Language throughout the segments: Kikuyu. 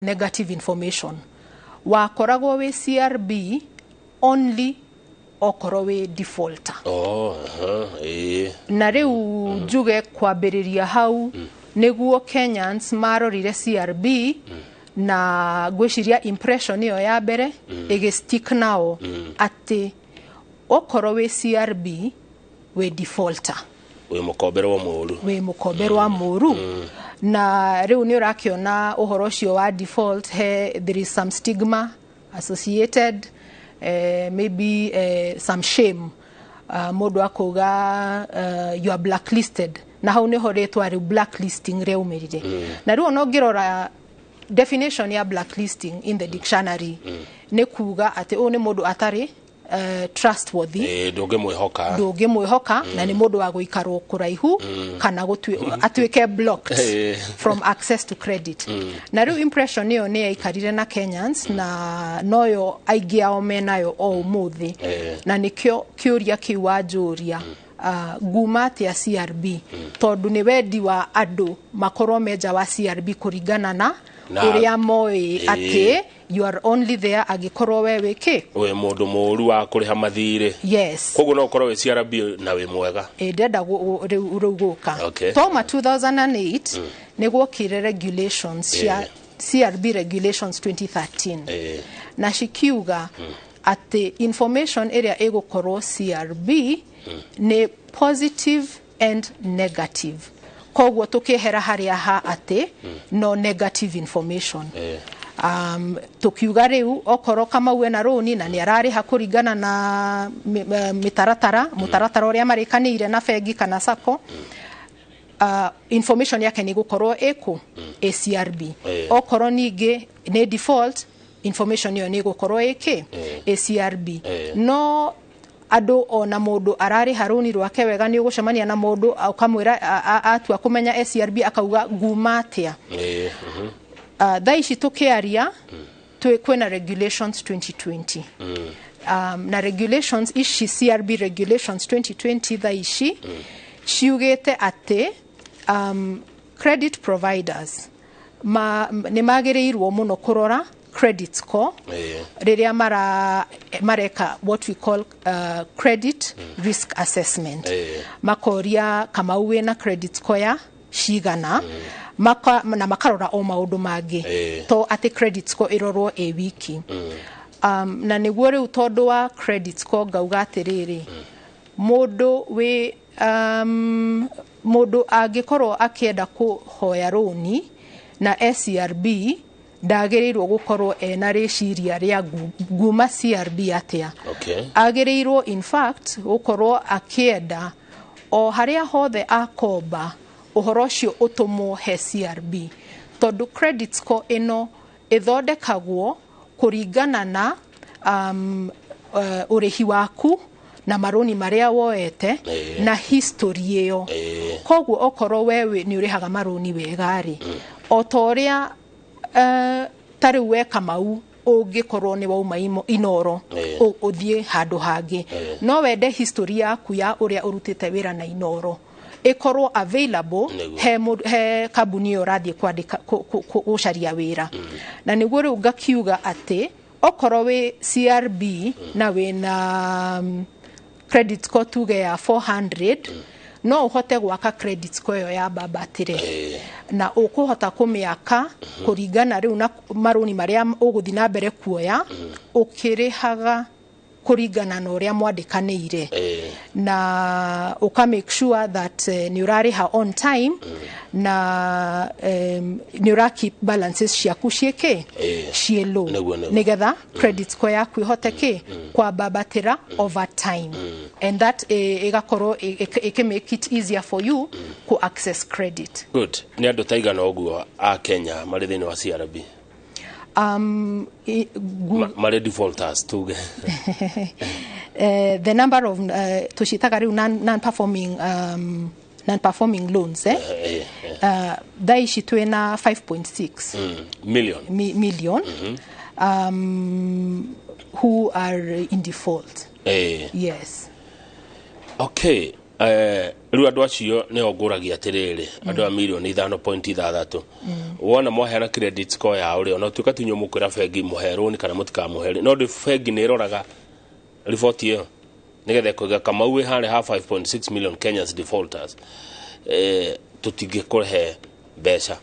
Negative information wakoragwo wĩ CRB only okorwo wĩ defaulter. Oh, aha, ĩĩ. Na rĩu njuge kwambĩrĩria hau nĩguo Kenyans marorire CRB, na ngwĩciria impression ĩyo ya mbere ĩgĩ stick nao atĩ okorwo wĩ CRB wĩ defaulter. Wĩ mũkomberwo mũru. Wĩ mũkomberwa mũru. Na rĩu nĩ ũrakĩona ũhoro ũcio wa default, he there is some stigma associated, maybe some shame, mũndũ akauga you are blacklisted, na hau nĩho rĩtwa rĩu blacklisting rĩaumĩrire. Na rĩu ona ũngĩrora definition ya blacklisting in the dictionary, nĩ kuga atĩ ũyũ nĩ mũndũ atarĩ trustworthy. Ĩĩ, ndũngĩmwĩhoka. Ndũngĩmwĩhoka, na nĩ mũndũ wa gũikarwo kũraihu kana atuĩke blocked from access to credit. Na rĩu impression ĩyo nĩ yaikarire na Kenyans, na noyo aingĩ ao menayo o ũmũthĩ. Na nĩkĩo kĩũria kĩu wanjũria, nguma atĩa CRB, tondũ nĩ wendi wa andũ makorwo menja wa CRB kũringana na ũrĩa moĩ atĩ you are only there angĩkorwo we wĩ kĩ. Wĩ mũndũ mũru wa kũrĩha mathirĩ. Yes. Koguo no ũkorwo wĩ CRB na wĩ mwega. Ĩ, ndĩrenda rĩu gũka. Toma 2008 nĩ gwokire regulations cia CRB Regulations 2013, na cikiuga atĩ information ĩrĩa ĩgũkorwo CRB nĩ positive and negative. Koguo tũkĩehera harĩa ha atĩ no negative information. Tukiuga rĩu okorwo Kamau ena rũni na nĩ ararĩha kũringana na mĩtaratara, mũtaratara ũrĩa marĩkanĩire na bengi kana sacco, information yake nĩ gũkorwo ĩkũ ĩ CRB. Okorwo ningĩ nĩ default, information ĩyo nĩ ĩgũkorwo ĩkĩ ĩ CRB. No andũ ona mũndũ ararĩha rũni rwake wega, nĩ ũgũcemania na mũndũ ũkamwĩra atua kũmenya CRB akauga, "Nguma atĩa?" Thaa ici tũkĩaria kwĩna regulations 2020, na regulations ici, CRB Regulations 2020, thaa ici ciugĩte atĩ credit providers nĩ magĩrĩirwo mũno kũrora credit score rĩrĩa mareka what we call credit risk assessment. Makoria Kamau wĩna credit score ya cigana, na makarora o maũndũ mangĩ, to atĩ credit score ĩrorwo ĩ wiki. Na nĩguo rĩu tondũ wa credit score ngauga atĩrĩrĩ, mũndũ wĩ mũndũ angĩkorwo akĩenda kũhoya rũni na CRB ndagĩrĩirwo gũkorwo ena rĩciria rĩa nguma CRB atĩa. Agĩrĩirwo in fact gũkorwo akĩenda o harĩa hothe akomba ũhoro ũcio ũtũmwo he CRB, tondũ credit score ĩno ĩthondekagwo kũringana na ũrĩhi waku na marũni marĩa woete na history ĩyo. Koguo okorwo we nĩ ũrĩhaga marũni wega rĩ, o ta ũrĩa ta rĩu we Kamau ũngĩkorwo nĩ wauma Inoro ũthiĩ handũ hangĩ, no wende history yaku ya ũrĩa ũrutĩte wĩra na Inoro ĩkorwo available he, he kambuni ĩyo ũrathiĩ kwandĩka gũcaria wĩra. Na nĩguo rĩu ngakiuga atĩ okorwo wĩ CRB na wĩna credit score tuge ya 400, no ũhote gwaka credit score ĩyo ya bambatĩre, na ũkũhota kũmĩaka kũringana rĩu na marũni marĩa ũgũthiĩ na mbere kuoya ũkĩrĩhaga kũringana na ũrĩa mwandĩkanĩire, na ũka make sure that nĩ ũrarĩha on time na nĩ ũra keep balances ciaku ciĩkĩ ciĩ low, Nĩguo, nĩguo. nĩgetha credit score yaku ĩhote kĩ kwambambatĩra over time, and that ĩgakorwo ĩkĩ make it easier for you ku access credit. Good. Nĩ andũ taigana ũguo a Kenya marĩ thĩinĩ wa CRB? Marĩ defaulters tuge. The number of tucitaga rĩu non performing loans, eh? Thaa ici twĩna 5.6 Million. Million who are in default. Yes. Okay. Rĩu andũ acio nĩo ngũragia atĩrĩrĩ, andũ a mirioni 5.6 wona mwaheana credit score yao rĩ, ona tuĩka ti inyuĩ mũkwĩra bengi mũhe rũni kana mũtikamũhe rĩ, no ndĩ bengi nĩ ĩroraga riboti ĩyo nĩgetha ĩkauga Kamau wĩ harĩa ha 5.6 million Kenyans defaulters, tũtingĩkũhe mbeca.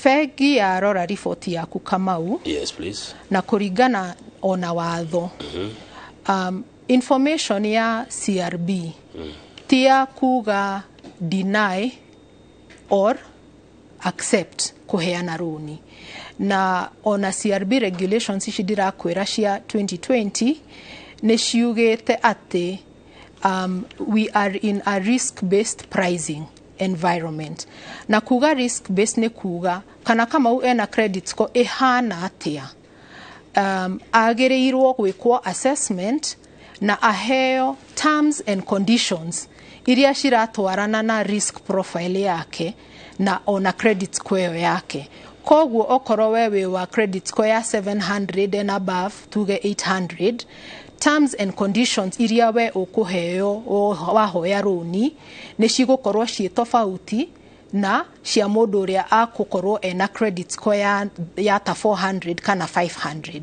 Bengi yarora riboti yaku, Kamau, Yes, please. na kũringana ona watho, information ya CRB ti ya kuga deny or accept kũheana rũni, na ona CRB regulations ici ndĩrakwĩra cia 2020 nĩ ciugĩte atĩ we are in a risk based pricing environment. Na kuga risk based nĩ kuga kana Kamau ena credit score ĩhana atĩa, agĩrĩirwo gwĩkwo assessment na aheo terms and conditions iria ciratwarana na risk profile yake na ona credit score ĩyo yake. Koguo okorwo we wĩ wa credit score ya 700 and above, tuge 800, terms and conditions iria we ũkũheo wahoya rũni nĩ cigũkorwo ciĩ tofauti na cia mũndũ ũrĩa akũkorwo ena credit score ya ta 400 kana 500.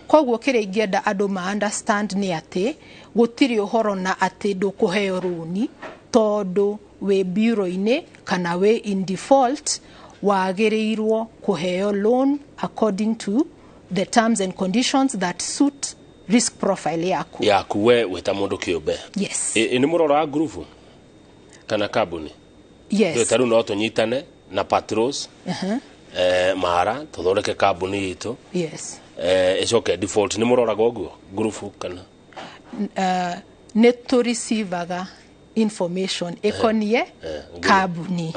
Koguo kĩrĩa ingĩenda andũ ma understand nĩ atĩ gũtirĩ ũhoro na atĩ ndũkũheo rũni tondũ wĩ bureau-inĩ kana wĩ in default. Wagĩrĩirwo kũheo loan according to the terms and conditions that suit risk profile yaku. Yaku we wĩ ta mũndũ kĩũmbe. Yes. Ĩ nĩ mũroraga ngurubu kana kambuni? Yes. Ta rĩu no tũnyitane na Patros Mara tũthondeke kambuni itũ, ĩcoke default, nĩ mũroraga ũguo ngurubu kana? Nĩ tũreceivaga information ĩkonie kambuni.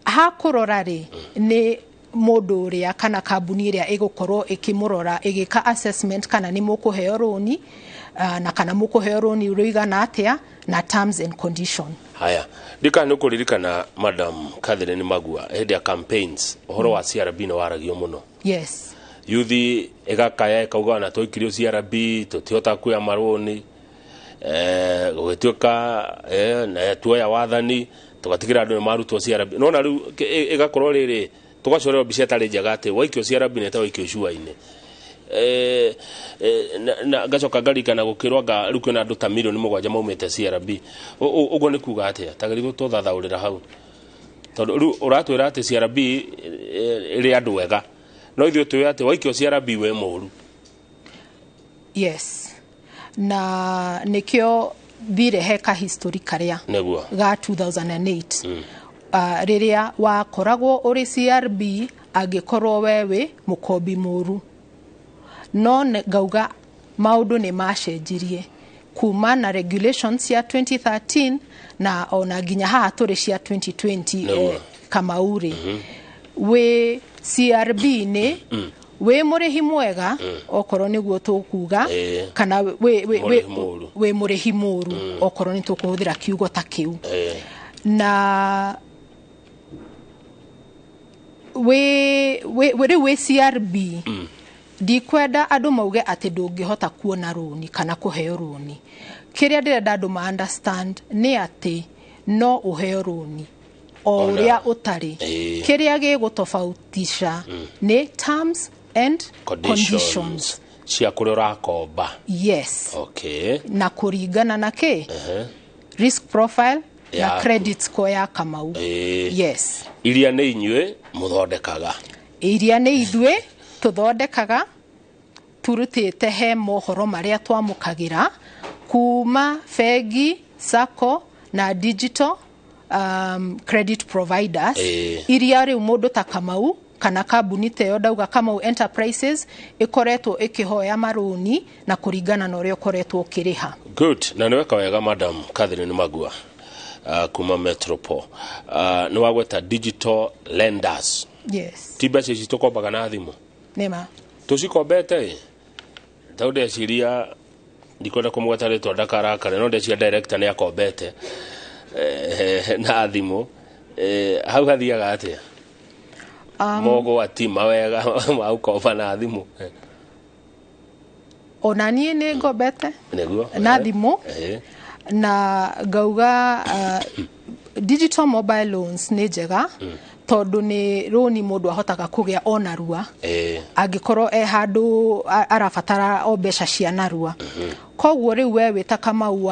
Hakũrora rĩ, nĩ mũndũ ũrĩa kana kambuni ĩrĩa ĩgũkorwo ĩkĩmũrora ĩgĩka assessment kana nĩ mũkũheo rũni, na kana mũkũheo rũni rũigana atĩa na terms and condition. Haya, ndikana nĩ ũkũririkana, Madam Catherine Magua, hĩndĩ ya campaigns ũhoro wa CRB nĩ waragio mũno. Yuthi ĩgakaya ĩkauga ona twaikirio CRB tũtihota kuoya marũni, gũgĩtuĩka na tuoya wathani tũgatigĩra andũ nĩ marutwo CRB. Nona rĩu ĩgakorwo rĩrĩ tũgacorerwo mbica ĩtarĩ njega atĩ waikio CRB nĩ ta waikio cua-inĩ. Na ngacoka ngarikana gũkĩrwo anga rĩu kwĩna andũ ta mirioni 7 maumĩte CRB. Ũguo nĩ kuga atĩa? Tagĩrĩirwo tũthathaũrĩra hau tondũ rĩu ũratwĩra atĩ CRB ĩrĩ andũ ega, no ithuĩ tũĩ atĩ waikio CRB wĩ mũru. Yes, na nĩkĩo thire he ka history karĩa ga 2008, rĩrĩa wakoragwo ũrĩ CRB angĩkorwo we wĩ mũkombi mũru. No ngauga maũndũ nĩ macenjirie kuma na regulations cia 2013 na ona nginya haha tũrĩ cia 2020. Kamau rĩ, wĩ CRB nĩ wĩ mũrĩhi mwega, okorwo nĩguo tũkuga, kana wĩ Mũrĩhi mũru. Wĩ mũrĩhi mũru, okorwo nĩ tũkũhũthĩra kiugo ta kĩu. Na wĩ rĩu wĩ CRB, ndikwenda andũ mauge atĩ ndũngĩhota kuona rũni kana kũheo rũni. Kĩrĩa ndĩrenda andũ ma understand nĩ atĩ no ũheo rũni o ũrĩa ũtarĩ. Kĩrĩa gĩgũtofautisha nĩ terms and conditions conditions cia kũrĩa ũrakomba. Yes. Na kũringana na kĩ risk profile na Yaku. credit score ya Kamau. Yes. Iria nĩ inyuĩ mũthondekaga. Iria nĩ ithuĩ tũthondekaga turutĩte he mohoro marĩa twamũkagĩra kuma bengi, sacco na digital credit providers, iria rĩu mũndũ ta Kamau kana kambuni ta ĩyo ndauga, Kamau Enterprises, ĩkoretwo ĩkĩhoya marũni na kũringana na ũrĩa ũkoretwo ũkĩrĩha. Good, na nĩ weka wega, Madam Catherine Magua, kuma Metropole. Nĩ wagweta digital lenders. Yes. Ti mbeca ici tũkombaga na thimũ? Nĩma. Tũcikombete ĩ tondũ ndeciria ndikwenda kũmũgweta rĩtwa ndakarakare, no ndeciria director nĩ akombete na thimũ. Hau hathiaga atĩa? Mogwati mawega ma gũkomba na thimũ? Ona niĩ nĩ ngombete Nĩguo. na thimũ. Na ngauga digital mobile loans nĩ njega tondũ nĩ rũni mũndũ ahotaga kũgĩa o narua angĩkorwo e handũ arabatara o mbeca cia narua. Koguo rĩu we wĩ ta Kamau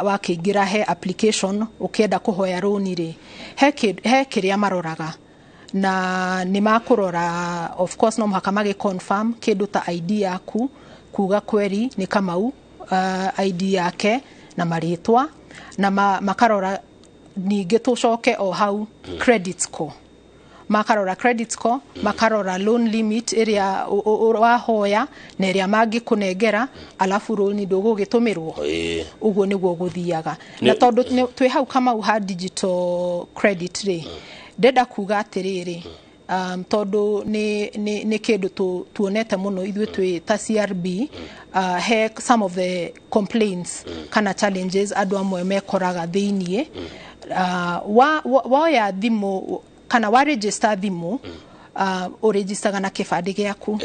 wakĩingĩra he application ũkĩenda kũhoya rũni rĩ, he kĩrĩa maroraga, na nĩ makũrora, of course no mũhaka magĩ confirm kĩndũ ta ID yaku, kuga kweri nĩ Kamau, ID yake na marĩtwa, na makarora ningĩ tũcoke o hau credit score, makarora credit score, makarora loan limit ĩrĩa wahoya na ĩrĩa mangĩkũnengera, alafu rũni ndũgũgĩtũmĩrwo. Ũguo nĩguo gũthiaga. Na tondũ twĩ hau Kamau ha digital credit rĩ, ndenda kuga atĩrĩrĩ, tondũ nĩ kĩndũ tuonete mũno ithuĩ twĩ ta CRB, he some of the complaints kana challenges andũ amwe mekoraga thĩiniĩ. Woya thimũ kana wa register thimũ, ũregistaga na kĩbandĩ gĩaku.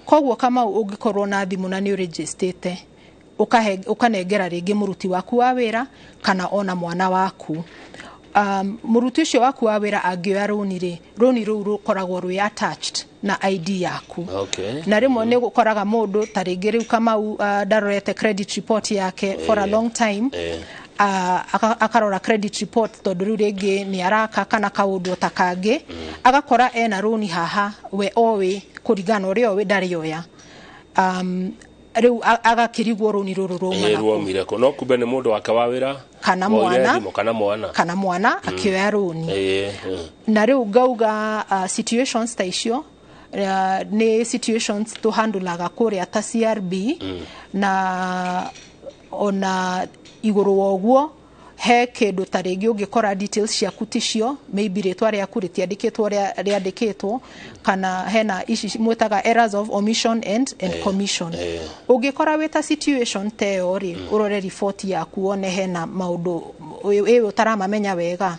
Koguo Kamau ũngĩkorwo na thimũ na nĩ ũregistĩte, ũkanengera rĩngĩ mũruti waku wa wĩra kana ona mwana waku, mũruti ũcio waku wa wĩra angĩoya rũni rĩ, rũni rũu rũkoragwo rwĩ attached na ID yaku. Na rĩmwe nĩ ũkoraga mũndũ ta rĩngĩ rĩu Kamau ndarorete credit report yake for a long time, akarora credit report tondũ rĩu rĩngĩ nĩ araka kana kaũndũ ta kangĩ, agakora ena rũni haha we oĩ kũringana na ũrĩa oĩ ndarĩoya, rĩu agakĩrigwo rũni rũrũ rauma nakũ. Ruomire kũ? No kumbe nĩ mũndũ wake wa wĩra Kana woire mwana. thimũ, kana mwana. Kana mwana akĩoya rũni. Na rĩu ngauga situations ta icio nĩ situations tũhandũlaga kũrĩa ta CRB. Na ona igũrũ wa ũguo he kĩndũ ta rĩngĩ ũngĩkora details ciaku ticio, maybe rĩtwa rĩaku rĩtiandĩkĩtwo ũrĩa rĩandĩkĩtwo, kana hena ici mwĩtaga errors of omission and commission. Ũngĩkora wĩ ta situation ta ĩyo rĩ, ũrore riboti yaku wone hena maũndũ ĩ ũtaramamenya wega,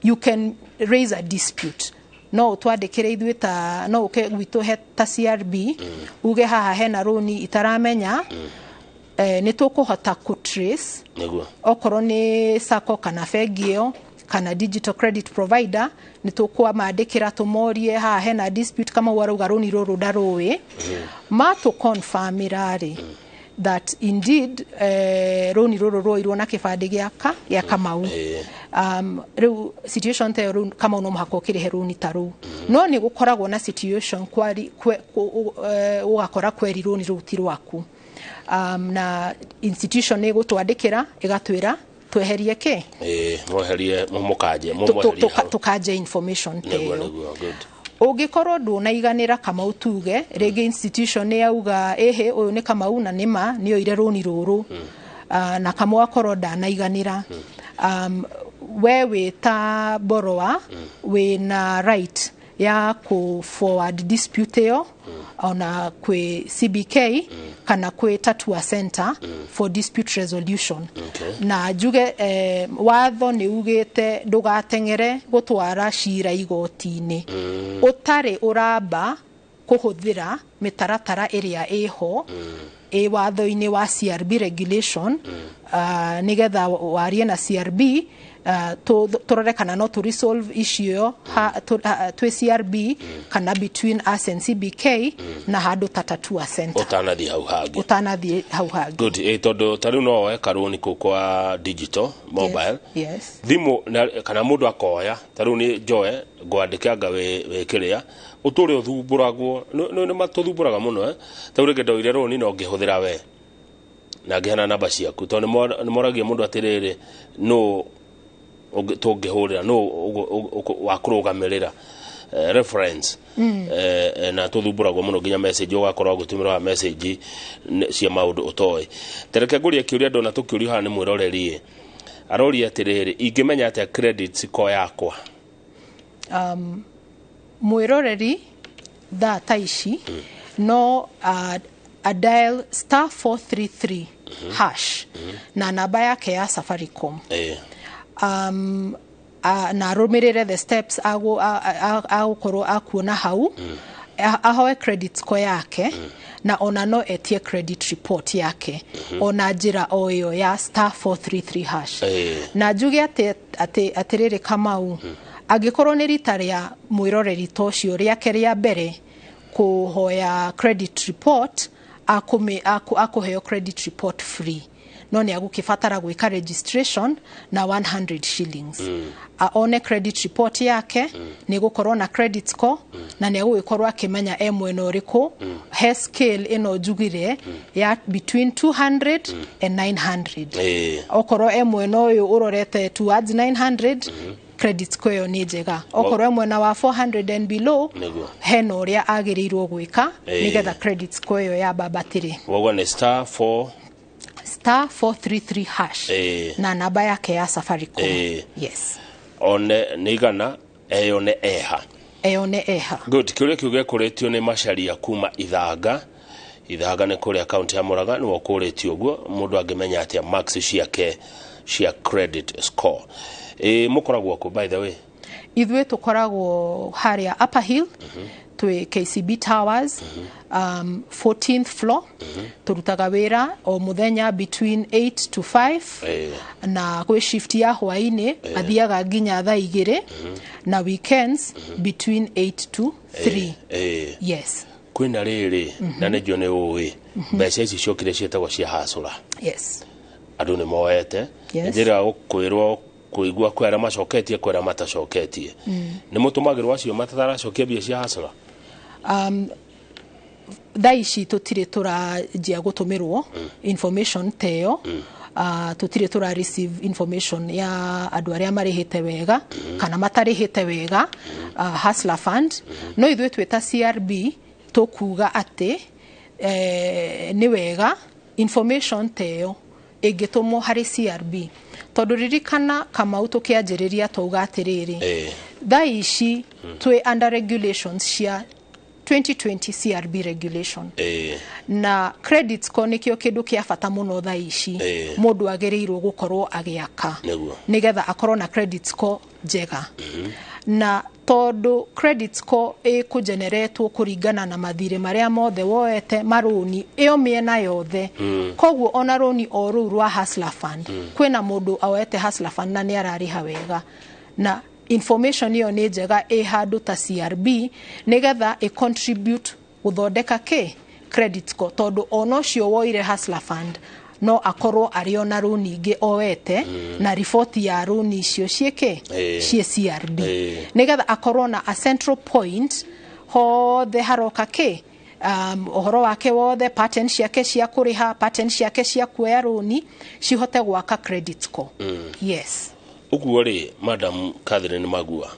you can raise a dispute. No ũtwandĩkĩre ithuĩ ta no ũke gwitũ he ta CRB, uge haha hena rũni itaramenya, nĩ tũkũhota kũ trace okorwo nĩ sacco kana bengi ĩyo kana digital credit provider, nĩ tũkwamandĩkĩra tũmorie haha hena dispute, kama arauga rũni rũrũ ndarũĩ. Matũ confirmĩra rĩ that indeed rũni rũrũ rwoirwo na kĩbandĩ gĩaka gĩa Kamau, rĩu situation ta ĩyo rĩu Kamau no mũhaka ũkĩrĩhe rũni ta rũu. No nĩ gũkoragwo na situation kwari ũgakora kweri rũni rũu ti rwaku, na institution nĩ ĩgũtwandĩkĩra ĩgatwĩra tweherie kĩ. Mweherie, mũkanje mũmweherie hau. Tũkanje information ta ĩyo. Nĩguo, good. Ũngĩkorwo ndũnaiganĩra Kamau, tuge rĩngĩ institution nĩ yauga ĩhĩ ũyũ nĩ Kamau na nĩma nĩ oire rũni rũrũ, na Kamau akorwo ndanaiganĩra, we wĩ ta borrower wĩna right ya kũ forward dispute ĩyo ona kwĩ CBK kana kwĩ Tatua Center for dispute resolution. Na njuge watho nĩ ugĩte ndũgateng'ere gũtwara cira igoti-inĩ ũtarĩ ũramba kũhũthĩra mĩtaratara ĩrĩa ĩho ĩ watho-inĩ wa CRB regulation, nĩgetha warie na CRB, tũrore kana no tũ resolve issue ĩyo twĩ CRB kana between us and CBK na handũ ta Tatua Center. Ũtanathiĩ hau hangĩ. Ũtanathiĩ hau hangĩ. Good. Tondũ ta rĩu no woe karũni kũu kwa digital mobile thimũ kana mũndũ akoya ta rĩu nĩ njoe ngwandĩke anga wĩ kĩrĩa ũtũre ũthumbũragwo nĩ matũthumbũraga mũno. Ta rĩu rĩngĩ ndoire rũni no ngĩhũthĩra we na ngĩheana namba ciaku tondũ nĩ moragia mũndũ atĩrĩrĩ, nũ tũngĩhũrĩra, nũ wa kũrũgamĩrĩra, reference. Na tũthumbũragwo mũno nginya message ũgakorwo ũgĩtũmĩrwo wa message cia maũndũ ũtoĩ. Tereke ngũrie kĩũria ndona tũkĩũrio haha nĩ mwĩroreri aroria atĩrĩrĩ, ingĩmenya atĩa credit score yakwa? Mwĩroreri thaa ta ici no a dial *433 hash na namba yake ya Safaricom, na arũmĩrĩre the steps agũkorwo akuona hau, ahoe credit score yake. Na ona no etie credit report yake ona njĩra o ĩyo ya *433#. Na njuge atĩ atĩrĩrĩ Kamau, angĩkorwo nĩ rita rĩa mwĩroreri ta ũcio rĩake rĩa mbere kũhoya credit report, akũheo credit report free, no nĩ agũkĩbatara gwĩka registration na 100 shillings. One credit report yake, nĩ gũkorwo na credit score, na nĩ agũgĩkorwo akĩmenya e mwena ũrĩkũ he scale ĩno njugire ya between 200 and 900. Okorwo e mwena ũyũ ũrorete towards 900, credit score ĩyo nĩ njega. Okorwo e mwena wa 400 and below, hena ũrĩa agĩrĩirwo gwĩka nĩgetha credit score ĩyo yambambatĩre. Woguo nĩ star 4 *433# na namba yake ya Safaricom. Yes. One nĩ igana eyone eha. Eyone eha. Good. Kĩũria kĩu gĩkũrĩtio nĩ Macharia kuma Ithanga. Ithanga nĩ kũrĩa kaunti ya Murang'a, nĩwe ũkũrĩtio ũguo, mũndũ angĩmenya atĩa marks ciake cia credit score? Mũkoragwo kũ, by the way? Ithuĩ tũkoragwo harĩa Upper Hill, twĩ KCB Towers, 14th floor. Tũrutaga wĩra o mũthenya between 8 to 5, na gwĩ shift ya hwaĩ-inĩ athiaga nginya thaa 2, na weekends between 8 to 3. Yes. Kwĩna rĩrĩ, na nĩnjũ nĩ ũĩ mbeca ici ciokire ciĩtagwo cia hasũra. Andũ nĩ moete. Njĩra gũkwĩrwo kũigua kwĩ arĩa macoketie, kwĩ arĩa matacoketie. Nĩ mũtũmagĩrwo acio mataracokia mbia cia hasũra? Thaa ici tũtirĩ tũranjia gũtũmĩrwo information ta ĩyo. Tũtirĩ tũra receive information ya andũ arĩa marĩhĩte wega kana matarĩhĩte wega Hustler Fund. No ithuĩ twĩ ta CRB tũkuga atĩ nĩ wega information ta ĩyo ĩngĩtũmwo harĩ CRB, tondũ ririkana Kamau, tũkĩanjĩrĩria twauga atĩrĩrĩ, thaa ici twĩ under regulations cia 2020 CRB regulation, na credit score nĩkĩo kĩndũ kĩa bata mũno thaa ici mũndũ agĩrĩirwo gũkorwo agĩaka nĩgetha akorwo na credit score njega. Na tondũ credit score ĩkũgeneretwo kũringana na mathirĩ marĩa mothe woete, marũni ĩyo mĩena yothe, koguo ona rũni o rũu rwa Hustler Fund, kwĩna mũndũ oete Hustler Fund na nĩ ararĩha wega, na information ĩyo nĩ njega ĩ handũ ta CRB nĩgetha ĩ contribute gũthondeka kĩ credit score, tondũ ona ũcio woire Hustler Fund no akorwo arĩ ona rũni ingĩ oete, na riboti ya rũni icio ciĩkĩ ciĩ CRB, nĩgetha akorwo na a central point hothe haroka kĩ ũhoro wake wothe, pattern ciake cia kũrĩha, pattern ciake cia kuoya rũni, cihote gwaka credit score. Yes. Ũguo rĩ, Madam Catherine Magua,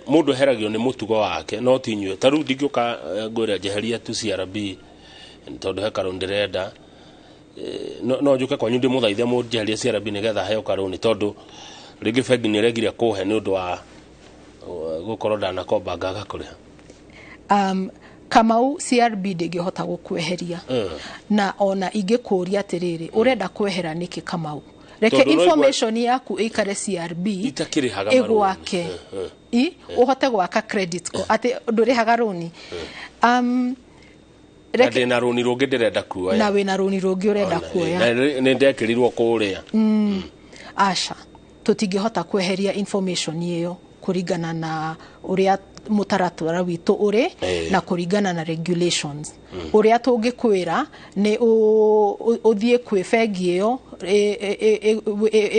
mũndũ eheragio nĩ mũtugo wake, no ti inyuĩ. Ta rĩu ndingĩũka ngwĩre njeheria tu CRB tondũ he karũni ndĩrenda. No njũke kwanyu ndĩmũthaithe mũnjeherie CRB nĩgetha heo karũni, tondũ rĩngĩ bengi nĩ ĩregire kũhe nĩ ũndũ wa gũkorwo ndanakomba ngaga kũrĩha? Kamau, CRB ndĩngĩhota gũkweheria. Na ona ingĩkũria atĩrĩrĩ, ũrenda kwehera nĩkĩ, Kamau? Reke Tondũ ũraigua- information yaku ĩikare CRB, Itakĩrĩhaga marũni. ĩgwake i ũhote gwaka credit score atĩ ndũrĩhaga rũni. Na ndĩna rũni rũngĩ ndĩrenda kuoya. Na wĩna rũni rũngĩ ũrenda kuoya. Na nĩ ndekĩrirwo kũrĩa. Aca, tũtingĩhota kweheria information ĩyo kũringana na ũrĩa mũtaratara witũ ũrĩ na kũringana na regulations. Ũrĩa tũngĩkwĩra nĩ ũthiĩ kwĩ bengi ĩyo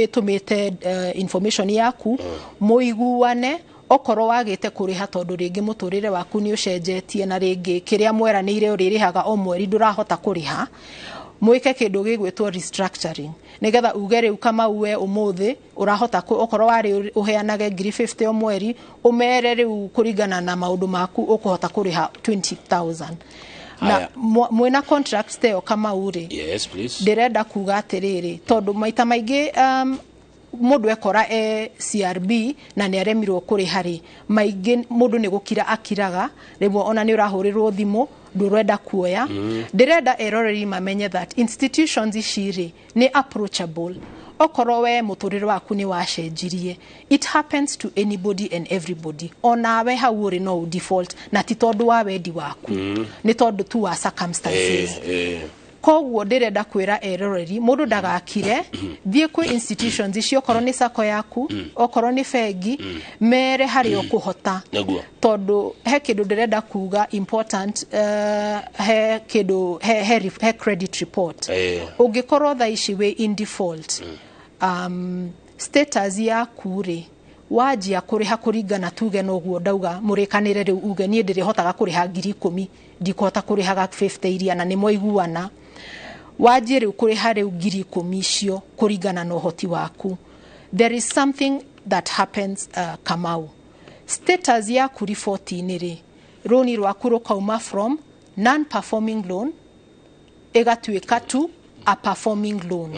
ĩtũmĩte information yaku, mũiguane okorwo wagĩte kũrĩha tondũ rĩngĩ mũtũrĩre waku nĩ ũcenjetie, na rĩngĩ kĩrĩa mweranĩire ũrĩrĩhaga o mweri ndũrahota kũrĩha, mwĩke kĩndũ gĩgwĩtwo restructuring, nĩgetha uge rĩu Kamau we ũmũthĩ ũrahota okorwo warĩ ũheanage ngiri 50 o mweri, ũmere rĩu kũringana na maũndũ maku ũkũhota kũrĩha 20,000 na Haya. Mwĩna contract ta ĩyo, Kamau rĩ, Yes, please. Ndĩrenda kuga atĩrĩrĩ, tondũ maita maingĩ mũndũ ekora e CRB na nĩ aremirwo kũrĩha rĩ, maingĩ mũndũ nĩ gũkira akiraga, rĩmwe ona nĩ ũrahũrĩrwo thimũ ndũrenda kuoya. Ndĩrenda eroreri mamenye that institutions ici rĩ nĩ approachable. Okorwo we mũtũrĩre waku nĩ wacenjirie, it happens to anybody and everybody. Onawe hau ũrĩ no default, na ti tondũ wa wendi waku, nĩ tondũ tu wa circumstances. Koguo ndĩrenda kwĩra eroreri, mũndũ ndagakire, thiĩ kwĩ institutions icio, okorwo nĩ sacco yaku, okorwo nĩ bengi, mere harĩa ũkũhota. Tondũ he kĩndũ ndĩrenda kuga important, he kĩndũ he credit report. Ũngĩkorwo thaa ici wĩ in default, status yaku rĩ, wanjia kũrĩha kũringana, tuge noguo ndauga mũrĩkanĩre, rĩu uge niĩ ndĩrĩhotaga kũrĩha 10,000, ndikũhota kũrĩhaga 50 iria, na nĩ mwaiguana, wanjie rĩu kũrĩha rĩu 10,000 icio kũringana na ũhoti waku, there is something that happens, Kamau. Status yaku riboti-inĩ rĩ, rũni rwaku rũkauma from non performing loan ĩgatuĩka to a performing loan,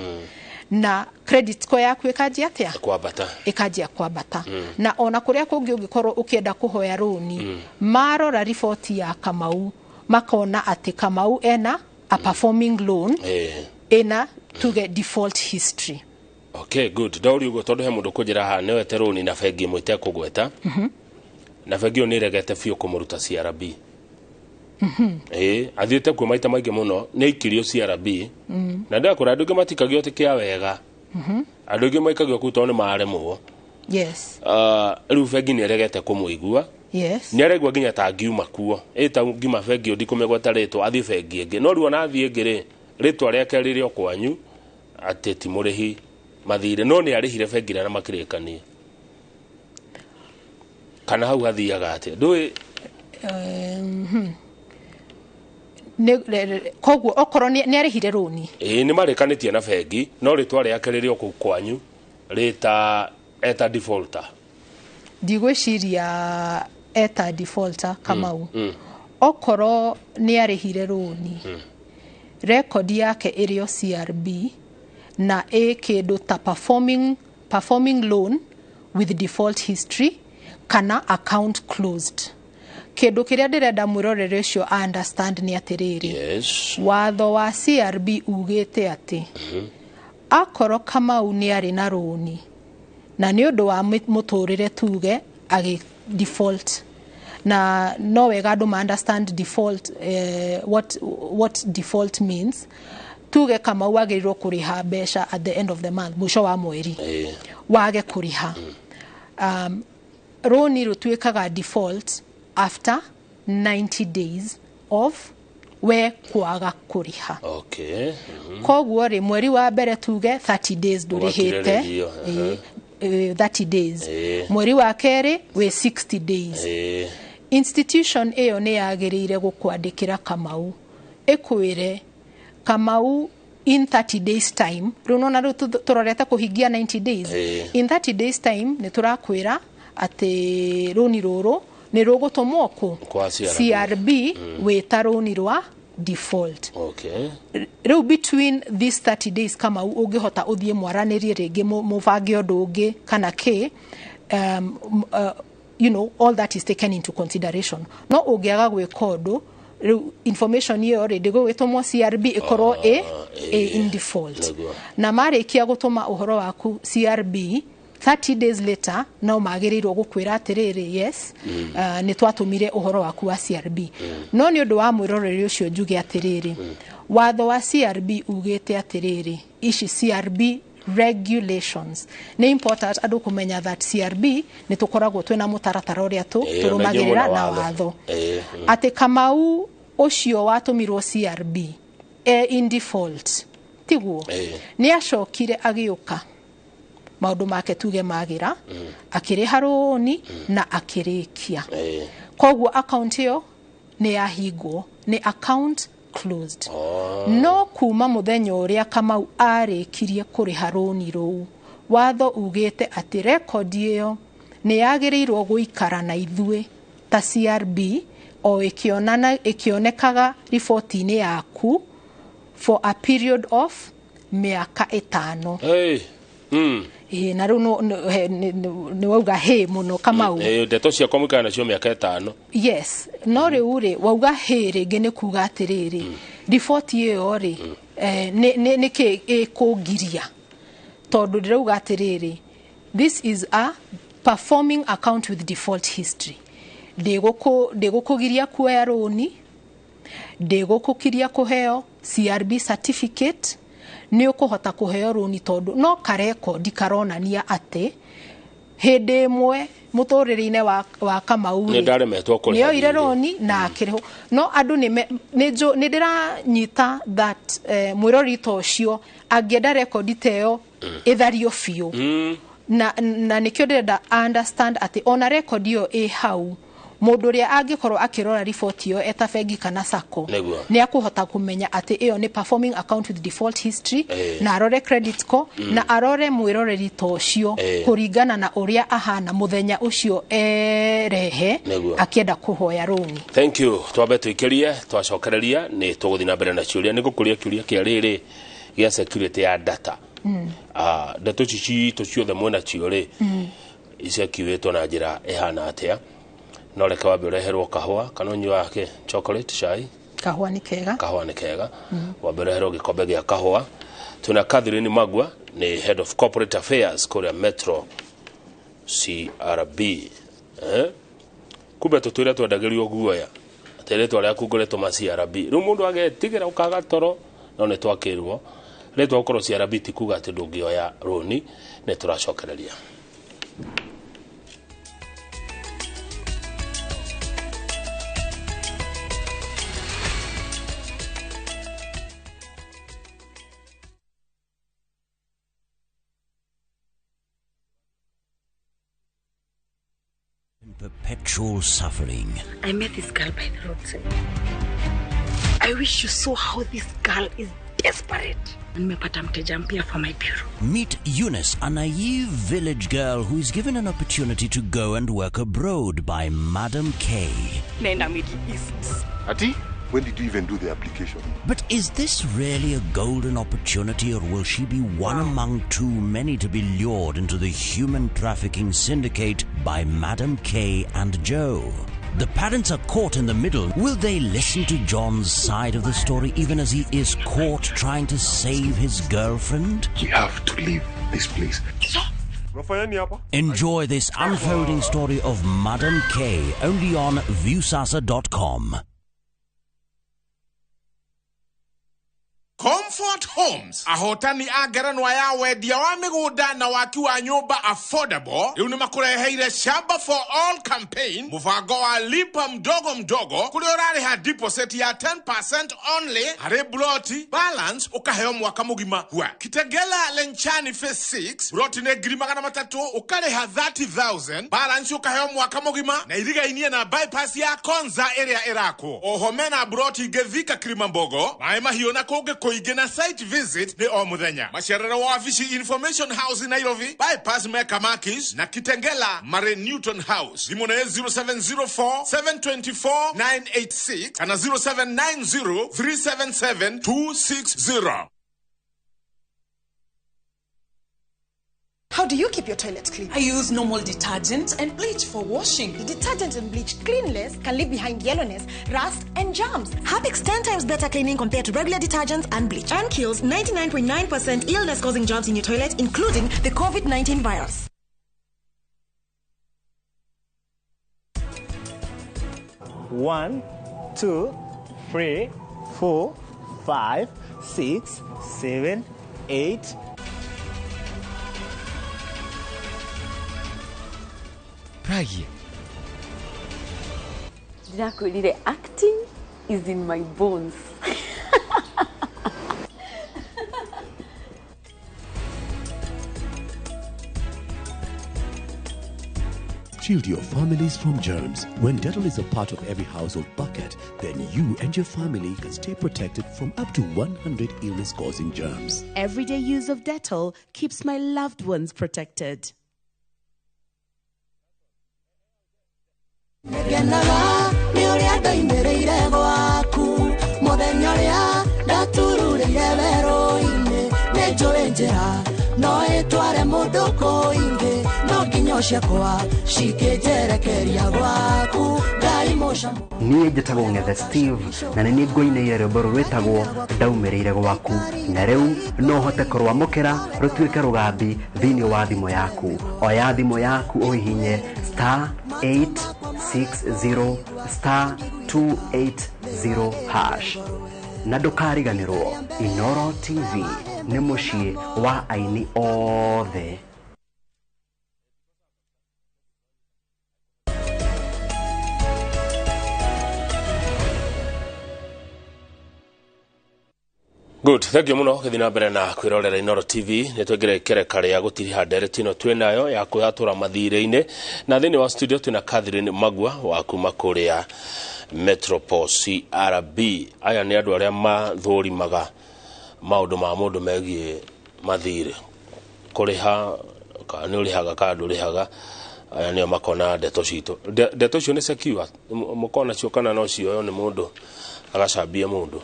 na credit score yaku ĩkanjia atĩa? Kwambata. Ĩkanjia kwambata. Na ona kũrĩa kũngĩ ũngĩkorwo ũkĩenda kũhoya rũni, marora riboti ya Kamau makona atĩ Kamau ena a performing loan ĩna tuge default history. Okay, good. Ndaũria ũguo tondũ he mũndũ kũnjĩra haha nĩwete rũni na bengi ĩmwe itekũgweta, na bengi ĩyo nĩ ĩregete biũ kũmũruta CRB. Ĩĩ, athiĩte kuo maita maingĩ mũno, nĩ aikirio CRB, na ndĩrakwĩra andũ aingĩ matikagio atĩ kĩa wega, andũ aingĩ maikagio kũu tondũ nĩ maremwo. Rĩu bengi nĩ ĩregete kũmũigua. Nĩ aregua nginya ta ngiuma kuo, ĩ ta ngiuma bengi ĩyo, ndikũmĩgweta rĩtwa, athiĩ bengi ĩngĩ, no rĩu ona athiĩ ĩngĩ rĩ, rĩtwa rĩake rĩrĩ o kwanyu atĩ ti mũrĩhi mathirĩ, no nĩ arĩhire bengi ĩrĩa na makĩrĩkania. Kana hau hathiaga atĩa, ndũĩ? Koguo okorwo nĩ arĩhire rũni, Ĩĩ, nĩ marĩkanĩtie na bengi, no rĩtwa rĩake rĩrĩ o kũu kwanyu rĩta eta defaulter. Ndigwĩciria eta defaulter, Kamau. Okorwo nĩ arĩhire rũni, rekondi yake ĩrĩ o CRB na ĩ kĩndũ ta performing loan with default history kana account closed, kĩndũ kĩrĩa ndĩrenda mwĩrorere ũcio understand nĩ atĩrĩrĩ, watho wa CRB ugĩte atĩ akorwo Kamau nĩ arĩ na rũni na nĩ ũndũ wa mũtũrĩre tuge agĩ default, na no wega andũ ma understand default, what default means. Tuge Kamau agĩrĩirwo kũrĩha mbeca at the end of the month, mũico wa mweri, wage kũrĩha, rũni rũtuĩkaga default after 90 days of we kwaga kũrĩha. Koguo rĩ, mweri wa mbere tuge 30 days ndũrĩhĩte, Ũgakirĩrĩrio, 30 days, mweri wa kerĩ wĩ 60 days, institution ĩyo nĩ yagĩrĩire gũkwandĩkĩra Kamau, ĩkwĩre, Kamau, in 30 days time, rĩu nona rĩu tũrorete kũhingia 90 days, in 30 days time nĩ tũrakwĩra atĩ rũni rũrũ nĩ rũgũtũmwo kũ? Kwa CRB. CRB, wĩta rũni rwa default. Rĩu between these 30 days, Kamau, ũngĩhota ũthiĩ mwaranĩrie rĩngĩ, mũbange ũndũ ũngĩ kana kĩ, all that is taken into consideration. No ũngĩaga gwĩka ũndũ, rĩu information ĩyo rĩ, ndĩgũgĩtũmwo CRB, ĩkorwo ĩ in default. Na marĩkia gũtũma ũhoro waku CRB, 30 days later no magĩrĩirwo gũkwĩra atĩrĩrĩ, yes, nĩ twatũmire ũhoro waku wa CRB. No nĩ ũndũ wa mwĩroreri ũcio njuge atĩrĩrĩ, watho wa CRB ugĩte atĩrĩrĩ, ici CRB regulations, nĩ important andũ kũmenya that CRB nĩ tũkoragwo twĩna mũtaratara ũrĩa tũrũmagĩrĩra ona na watho. watho, atĩ Kamau ũcio watũmirwo CRB e in default, tiguo? Nĩ acokire agĩũka, maũndũ make tuge magĩra, akĩrĩha rũni na akĩrĩkia. Koguo account ĩyo nĩ yahingwo, nĩ account closed. No kuma mũthenya ũrĩa Kamau arĩkirie kũrĩha rũni rũu, watho ugĩte atĩ rekondi ĩyo nĩ yagĩrĩirwo gũikara na ithuĩ ta CRB o ĩkĩonana, ĩkĩonekaga riboti-inĩ yaku for a period of mĩaka 5. Hey. Ĩĩ, na rĩu nĩ wauga hĩ mũno, Kamau. Ndeto ciakwa mũikara nacio mĩaka 5. Yes, no rĩu rĩ, wauga hĩ rĩngĩ, nĩ kuga atĩrĩrĩ, riboti ĩyo rĩ, nĩ kĩ ĩkũngiria? Tondũ ndĩrauga atĩrĩrĩ, this is a performing account with default history. Ndĩgũkũgiria kuoya rũni, ndĩgũkũkiria kũheo CRB certificate, nĩ ũkũhota kũheo rũni tondũ no karekondi karonania atĩ hĩndĩ ĩmwe mũtũrĩre-inĩ wa Kamau Nĩ ndaremetwo kũrĩha nĩoire thirĩ. Rũni na akĩrĩhwo. No andũ nĩ ndĩranyita that mwĩrori ta ũcio angĩenda rekondi ta ĩyo ĩthario biũ, na nĩkĩo ndĩrenda understand atĩ ona rekondi ĩyo ĩ hau, mũndũ ũrĩa angĩkorwo akĩrora riboti ĩyo eta bengi kana sacco Nĩguo. nĩ akũhota kũmenya atĩ ĩyo nĩ performing account with default history, na arore credit score, na arore mwĩroreri ta ũcio kũringana na ũrĩa ahana mũthenya ũcio erehe Nĩguo. akĩenda kũhoya rũni. Thank you. Twambe twikirie, twacokereria nĩ tũgũthiĩ na mbere na ciũria. Nĩ ngũkũria kĩũria kĩa rĩrĩ gĩa security ya data. Ndeto ici citũ ciothe mwena cio rĩ, icekiwĩtwo na njĩra ĩhana atĩa? No reke wambe ũreherwo kahũa, kana ũnyuaga kĩ, chocolate, cai? Kahũa nĩ kega. Kahũa nĩ kega. Wambe ũreherwo gĩkombe gĩa kahũa. Twĩna Catherine Magua, nĩ head of corporate affairs kũrĩa Metro CRB. Kumbe tũtwĩre twendagĩrio guoya atĩ rĩtwa rĩaku ngoretwo ma CRB, rĩu mũndũ agetigĩra ũkaga toro. No nĩ twakĩrwo rĩtwa gũkorwo CRB ti kuga atĩ ndũngĩoya rũni. Nĩ tũracokereria. Perpetual suffering. I met this girl by the roadside. I wish you saw how this girl is desperate. Nimepata mteja mpya for my bureau. Meet Eunice, a naive village girl who is given an opportunity to go and work abroad by Madam K. Naenda Middle East. Ati, when did you even do the application? But is this really a golden opportunity, or will she be one among too many to be lured into the human trafficking syndicate by Madam K and Joe? The parents are caught in the middle. Will they listen to John's side of the story even as he is caught trying to save his girlfriend? We have to leave this place. Unafanya nini hapa? Enjoy this unfolding story of Madam K only on Viusasa.com. Comfort Homes, ahotani a ngerenwa ya wendia wa mĩgũnda na waki wa nyũmba affordable, rĩu nĩ makũreheire Shamba for All campaign, mũbango wa lipa mdogo mdogo, kũrĩa ũrarĩha deposit ya 10% only harĩ ploti, balance ũkaheo mwaka mũgima. Hua Kitegela Lenchani Phase 6, ploti nĩ 300,000, ũkarĩha 30,000, balance ũkaheo mwaka mũgima, na irigainie na bypass ya Konza ĩrĩa ĩrakwo. Oho mena ploti ingĩ Thika, Kilimambogo, Maĩ Mahiũ na kũngĩ kũingĩ, na site visit nĩ o mũthenya. Macerero wabici Information House Nairobi, bypass Mecca Makis na Kitengela Mare Newton House. Thimũ nĩ 0704 724 986 kana 0790 377 260. How do you keep your toilet clean? I use normal detergent and bleach for washing. The detergent and bleach cleanless can leave behind yellowness, rust, and germs. Harpic's 10 times better cleaning compared to regular detergents and bleach, and kills 99.9% illness-causing germs in your toilet, including the COVID-19 virus. 1, 2, 3, 4, 5, 6, 7, 8. Pragia. Ndirakwĩrire acting is in my bones. Shield your families from germs. When Dettol is a part of every household bucket, then you and your family can stay protected from up to 100 illness-causing germs. Everyday use of Dettol keeps my loved ones protected. Ngenaga nĩ ũrĩa ndoimĩrĩire gwaku mũthenya ũrĩa ndatururĩire werũ-inĩ. Nĩ njũĩ njĩra no ĩtware mũndũ kũingĩ, no nginyo ciakwa cikĩnjerekeria gwaku. Ngai. Niĩ njĩtagwo Ng'ethe Steve na nĩ niĩ ngũinĩire rwĩmbo rũrũ rwĩtagwo ndaumĩrĩire gwaku, na rĩu no ũhote kũrwamũkĩra rũtuĩke rũgambi thĩinĩ wa thimũ yaku. Oya thimũ yaku ũhihinye star 860 star 280 hash, na ndũkariganĩrwo Inoro TV nĩ mũciĩ wa aini othe. Good, thank you muno gĩthiĩ na mbere na kwĩrorera Inoro TV. Nĩ twengere kereka rĩa gũtiriha ndereti ĩno twĩ nayo ya kwĩhatũra mathirĩ-inĩ, na thĩinĩ wa studio twĩna Catherine Magua wa kuma kũrĩa Metropole CRB. Aya nĩ andũ arĩa mathũrimaga maũndũ ma mũndũ megiĩ mathirĩ, kũrĩha kana nĩ ũrĩhaga kana ndũrĩhaga. Aya nĩo makona ndeto citũ. Ndeto icio nĩ secure, mũkona cio kana no cioywo nĩ mũndũ agacambia mũndũ?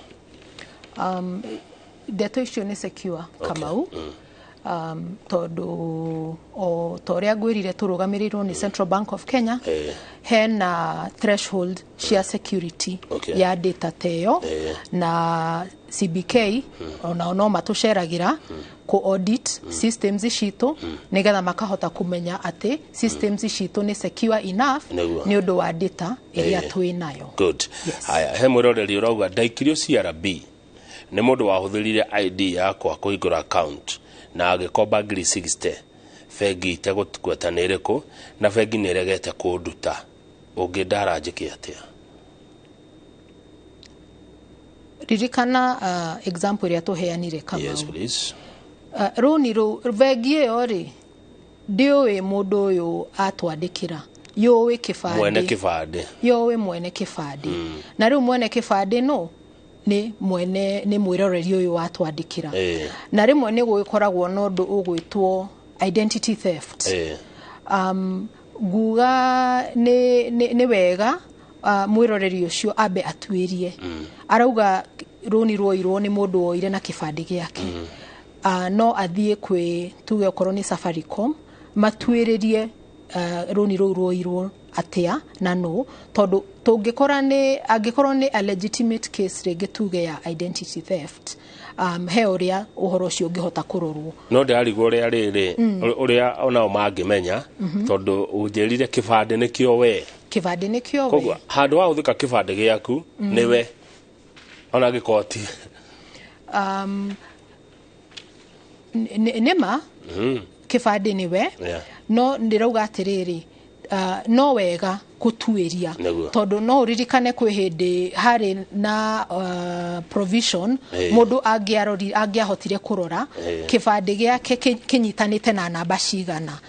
Ndeto icio nĩ secure, Kamau. Tondũ o ta ũrĩa ngwĩrire tũrũgamĩrĩirwo nĩ Central Bank of Kenya, hena threshold cia security ya data ta ĩyo, na CBK onao no matũceragĩra kũ audit systems citũ nĩgetha makahota kũmenya atĩ systems citũ nĩ secure enough nĩ ũndũ wa data ĩrĩa twĩ nayo. Good. Haya, he mwĩroreri ũrauga ndaikirio CRB nĩ mũndũ wahũthĩrire ID yakwa kũhingũra account na agĩkomba 60,000, bengi itegũgweta nĩ ĩrĩkũ, na bengi nĩ ĩregete kũnduta, ũngĩndara njĩke atĩa? Ririkana example ĩrĩa tũheanire, Kamau. Yes, please. Rũni rũu bengi ĩyo rĩ ndĩũĩ mũndũ ũyũ atwandĩkĩra, yũĩ kĩbandĩ, mwene kĩbandĩ, yũĩ mwene kĩbandĩ. Na rĩu mwene kĩbandĩ no nĩ mwene nĩ mwĩroreri ũyũ watwandĩkĩra. Na rĩmwe nĩ gũgĩkoragwo na ũndũ ũgwĩtwo identity theft. Nguga nĩ wega mwĩroreri ũcio ambe atuĩrie. Arauga rũni ruoirwo nĩ mũndũ woire na kĩbandĩ gĩake. No athiĩ kwĩ tuge okorwo nĩ Safaricom matuĩrĩrie rũni rũu ruoirwo atĩa na no, tondũ tũngĩkora nĩ angĩkorwo nĩ a legitimate case rĩngĩ tuge ya identity theft, he ũrĩa ũhoro ũcio ũngĩhota kũrorwo. No ndĩrarigwo ũrĩa rĩrĩ ũrĩa onao mangĩmenya, tondũ ũnjĩrire kĩbandĩ nĩkĩo we, kĩbandĩ nĩkĩo we, koguo handũ ha gũthika kĩbandĩ gĩaku nĩwe ona angĩkorwo ti nĩma kĩbandĩ nĩwe. No ndĩrauga atĩrĩrĩ, no wega gũtuĩria, tondũ no ũririkane kwĩ hĩndĩ harĩ na provision mũndũ angĩahotire kũrora kĩbandĩ gĩake kĩnyitanĩte na namba cigana,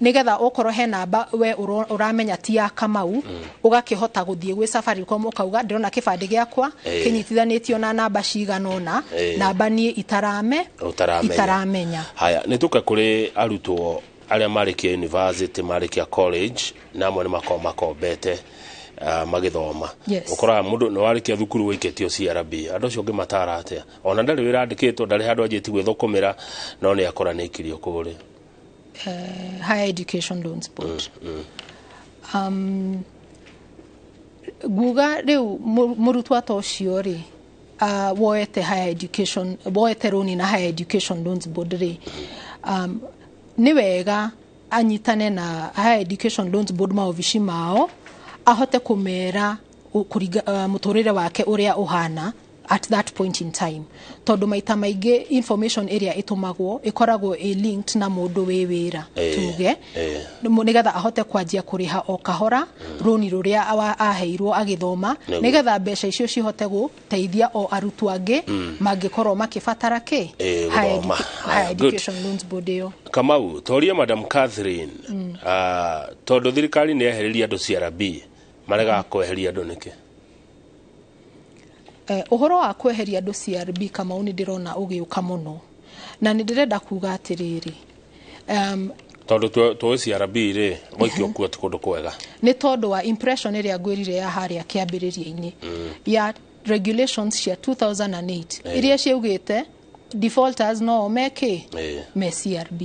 nĩgetha okorwo he namba we ũramenya ti ya Kamau, ũgakĩhota gũthiĩ gwĩ Safaricom ũkauga ndĩrona kĩbandĩ gĩakwa kĩnyitithanĩtio na namba cigana ũna, namba niĩ itaramenya. Haya, nĩ tũke kũrĩ arutwo arĩa marĩkia university, marĩkia college, na amwe nĩ makoragwo makombete magĩthoma. Ũkoraga mũndũ nĩ warĩkia thukuru wĩikĩtio CRB, andũ acio ũngĩmatara atĩa? Ona ndarĩ wĩra andĩkĩtwo, ndarĩ handũ anjĩtie gwĩthũkũmĩra, no nĩ akora nĩ aikirio kũrĩa Higher Education Loans Board. Nguga rĩu mũrutwo ta ũcio rĩ woete higher education, woete rũni na Higher Education Loans Board rĩ, nĩ wega anyitane na Higher Education Loans Board maobici mao, ahote kũmera mũtũrĩre wake ũrĩa ũhana at that point in time, tondũ maita maingĩ information ĩrĩa ĩtũmagwo ĩkoragwo ĩ linked na mũndũ wĩ wĩra, tuge nĩgetha ahote kwanjia kũrĩha o kahora rũni rũrĩa aheirwo agĩthoma, nĩgetha mbeca icio cihote gũteithia o arutwo angĩ mangĩkorwo makĩbatara kĩ Higher Education Loans Board ĩyo. Kamau, toria Madam Catherine, tondũ thirikari nĩ yehereria andũ CRB, maregaga kweheria andũ nĩkĩ? Ũhoro wa kweheria andũ CRB, Kamau, nĩ ndĩrona ũgĩũka mũno, na nĩ ndĩrenda kuga atĩrĩrĩ, tondũ tũĩ CRB rĩ gwaikio kuo ti kũndũ kwega, nĩ tondũ wa impression ĩrĩa ngwĩrire ya harĩa kĩambĩrĩria-inĩ ya regulations cia 2008 iria ciaugĩte defaulters no meke me CRB.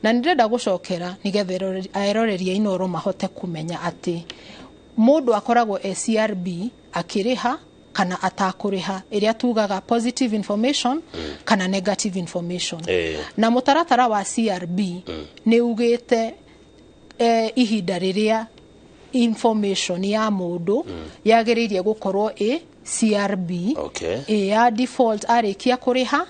Na nĩ ndĩrenda gũcokera nĩgetha eroreri a Inooro mahote kũmenya atĩ Mũndũ akoragwo e CRB akĩrĩha kana atakũrĩha, ĩrĩa tugaga positive information kana negative information. Na mũtaratara wa CRB nĩ ugĩte ihinda rĩrĩa information ya mũndũ yagĩrĩire gũkorwo ĩ CRB, ĩ ya default arĩkia kũrĩha,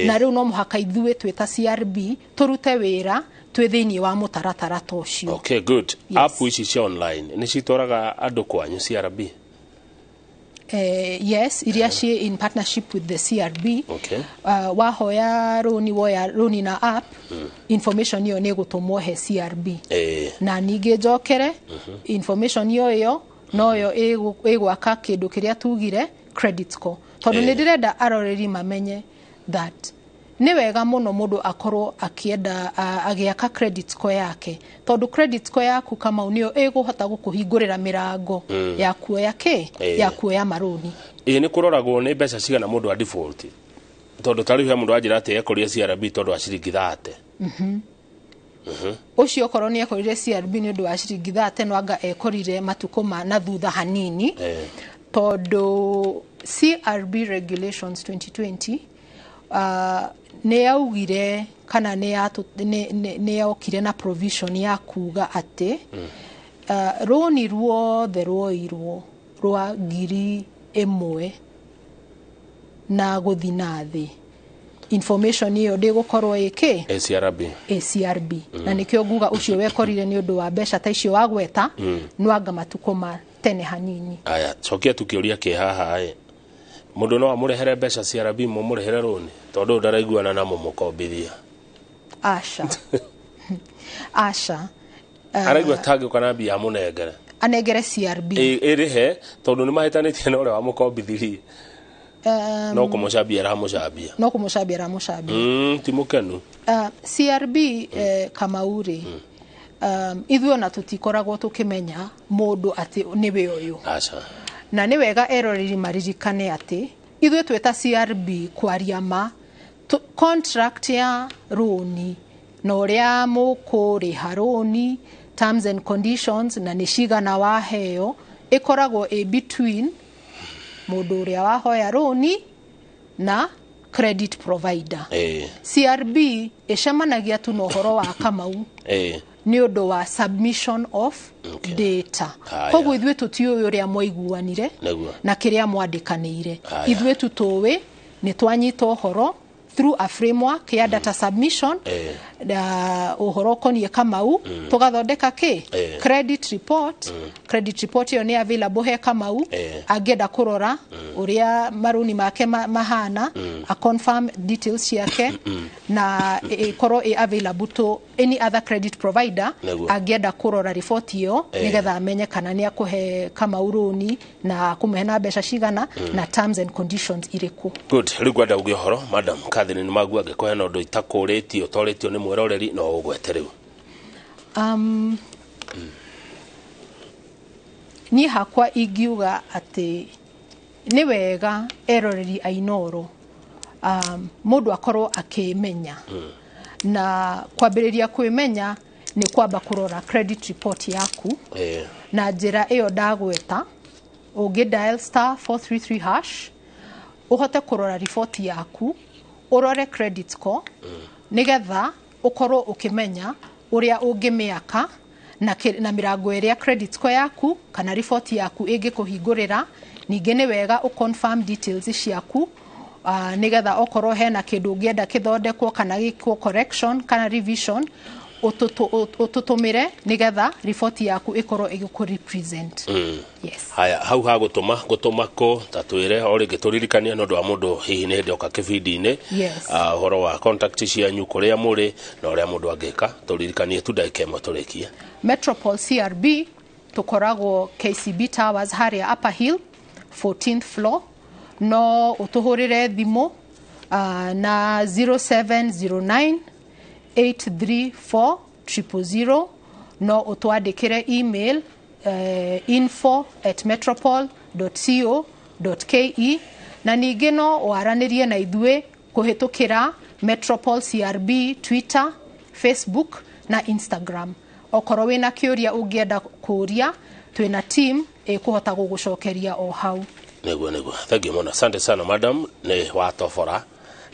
na rĩu no mũhaka ithuĩ twĩ ta CRB tũrute wĩra twĩ thĩinĩ wa mũtaratara ta ũcio. Okay, good. App ici cia online nĩ citwaraga andũ kwanyu CRB? Yes, iria ciĩ in partnership with the CRB. Wahoya rũni, woya rũni na app, information ĩyo nĩ ĩgũtũmwo he CRB. Na ningĩ njokere, information ĩyo noyo ĩgwaka kĩndũ kĩrĩa tugire credit score, tondũ nĩ ndĩrenda aroreri mamenye that nĩ wega mũno mũndũ akorwo akĩenda agĩaka credit score yake, tondũ credit score yaku, Kamau, nĩyo ĩgũhota gũkũhingũrĩra mĩrango ya kuoya kĩ, ya kuoya marũni. Ĩ nĩ kũroragwo nĩ mbeca cigana mũndũ a default? Tondũ ta rĩu he mũndũ wanjĩra atĩ ekorire CRB tondũ wa ciringi 30. Ũcio okorwo nĩ ekorire CRB nĩ ũndũ wa ciringi 30, no anga ekorire matukũ ma na thutha hanini, tondũ CRB regulations 2020 nĩ yaugire kana nĩ yokire na provision ya kuga atĩ rũni ruothe ruoirwo rwa 1,000 na gũthi na thĩ, information ĩyo ndĩgũkorwo ĩkĩ CRB. ACRB. Na nĩkĩo nguga ũcio wekorire nĩ ũndũ wa mbeca ta icio wagweta, nwanga matukũ ma tene hanini. Aya, cokia tu kĩũria kĩ haha ĩ, mũndũ no amũrehere mbeca CRB mũmũrĩhĩre rũni, tondũ ndaraiguana na mũmũkombithia? Aca, aca. Araigua tangĩũka na mbia amũnengere. Anengere CRB. Ĩrĩhe, tondũ nĩ mahĩtanĩtie na ũrĩa wamũkombithirie, no kũmũcambia aramũcambia. No kũmũcambia aramũcambia. Ti mũkenu. CRB, Kamau rĩ, ithuĩ ona tũtikoragwo tũkĩmenya mũndũ atĩ nĩwe ũyũ. Aca. Na nĩ wega eroreri maririkane atĩ ithuĩ twĩ ta CRB, kwaria ma, contract ya rũni na ũrĩa mũkũrĩha rũni, terms and conditions, na nĩ cigana waheo, ĩkoragwo ĩ between mũndũ ũrĩa wahoya rũni na credit provider. CRB ĩcemanagia tu na ũhoro wa Kamau nĩ ũndũ wa submission of data. Koguo ithuĩ tũtiũĩ ũrĩa mwaiguanire na kĩrĩa mwandĩkanĩire. Ithuĩ tu tũĩ nĩ twanyita ũhoro through a framework ya data submission, na ũhoro ũkoniĩ Kamau, tũgathondeka kĩ, credit report. Credit report ĩyo nĩ available he Kamau, angĩenda kũrora ũrĩa marũni make mahana, a confirm details ciake, na ĩkorwo ĩ available to any other credit provider angĩenda kũrora report ĩyo, nĩgetha amenye kana nĩ akũhe Kamau rũni na kũmũhe na mbeca cigana na terms and conditions irĩkũ. Good. Rĩu ngwenda uge ũhoro, Madam Catherine Magu, angĩkorwo hena ũndũ itakũrĩtio ũtorĩtio nĩ mwĩroreri, no ũgwete rĩu. Niĩ hakwa ingiuga atĩ nĩ wega eroreri a Inooro, mũndũ akorwo akĩmenya, na kwambĩrĩria kwĩmenya nĩ kwamba kũrora credit report yaku na njĩra ĩyo ndagweta. Ũngĩ dial *433# ũhote kũrora riboti yaku, ũrore credit score, nĩgetha ũkorwo ũkĩmenya ũrĩa ũngĩmĩaka na mĩrango ĩrĩa credit score yaku kana riboti yaku ĩngĩkũhingũrĩra. Ningĩ nĩ wega ũ confirm details ciaku, nĩgetha okorwo hena kĩndũ ũngĩenda kĩthondekwo kana gĩkwo correction kana revision, ũtũtũmĩre nĩgetha riboti yaku ĩkorwo ĩgĩkũ represent. Yes. Haya, hau ha gũtũma, gũtũma kũ, ta twĩre o rĩngĩ, tũririkanie nĩ ũndũ wa mũndũ hihi nĩ hĩndĩ oka kĩbindi-inĩ. Ũhoro wa contact cianyu, kũrĩa mũrĩ na ũrĩa mũndũ angĩka, tũririkanie tu ndagĩka 1 tũrĩkie. Metropol CRB tũkoragwo KCB Towers harĩa Upper Hill, 14th floor. No ũtũhũrĩre thimũ na 0709 834 000. No ũtwandĩkĩre email info@metropol.co.ke, na ningĩ no waranĩrie na ithuĩ kũhĩtũkĩra Metropol CRB Twitter, Facebook na Instagram. Okorwo wĩna kĩũria ũngĩenda kũũria, Twĩna team ĩkũhota gũgũcokeria o hau. Nĩguo thank you mũno, asante sana madam, nĩ watobora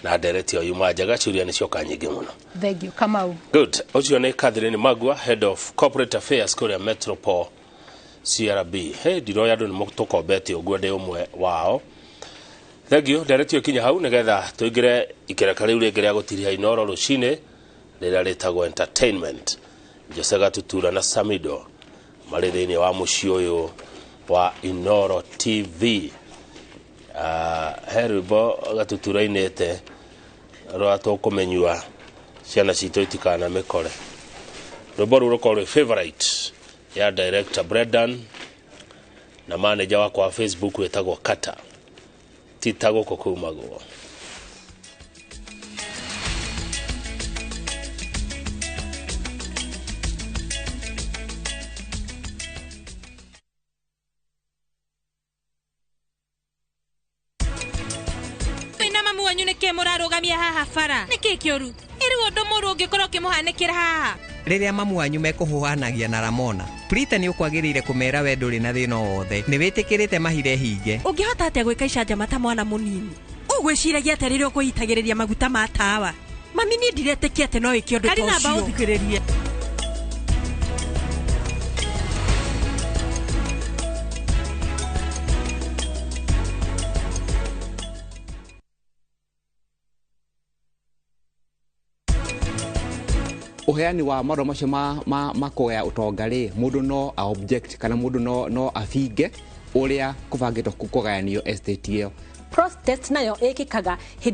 na ndereti yuma njega, ciũria nĩ cioka nyingĩ mũno. Thank you Kamau. Good. Ũcio nĩ Catherine Magua, head of corporate affairs kũrĩa Metropole CRB. Hey, ndiroya andũ nĩ tũkombete ũguo, ndĩ ũmwe wao. Thank you. Ndereti ĩyo kinya hau nĩgetha tũingĩre ikereka rĩu rĩngĩ rĩa gũtiriha Inoro rũcinĩ rĩrĩa rĩtagwo entertainment. Jose Gatutura na Samido marĩ thĩinĩ wa mũciĩ ũyũ wa Inoro TV. He rwĩmbo Gatutura inĩte rwa tũkũmenyua ciana citũ itikanamĩkore. Rwĩmbo rũu rũkorwo rwĩ favorite ya director Brendan na manager wakwa wa Facebook wĩtagwo Kata. Tita gũkũ kumagwo. Wĩna mamu wanyu nĩkĩ mũrarũgamia haha bara? Nĩkĩ kĩũru? Ĩrĩu ũndũ mũũru ũngĩkorwo ũkĩmũhanĩkĩra haha. Rĩrĩa mamu wanyu mekũhũhanagia na Ramona, Prita nĩ ũkwagĩrĩire kũmera we ndũrĩ na thĩna o wothe, nĩ wĩtĩkĩrĩte mahire hinge. Ũngĩhota atĩa gwĩka icanjama ta mwana mũnini? Ũgwĩciragia atĩa rĩrĩa ũkwĩitagĩrĩria maguta ma tawa? Mami niĩ ndiretĩkia atĩ no wĩke ũndũ ta Karina, amba ũcio. ũthikĩrĩrie. Uheani wa marũa macio ma kũgaya ũtonga rĩ, mũndũ no a object kana mũndũ no abinge ũrĩa kũbangĩtwo kũgayanio estate ĩyo. Prostate nayo ĩkĩkaga hĩndĩ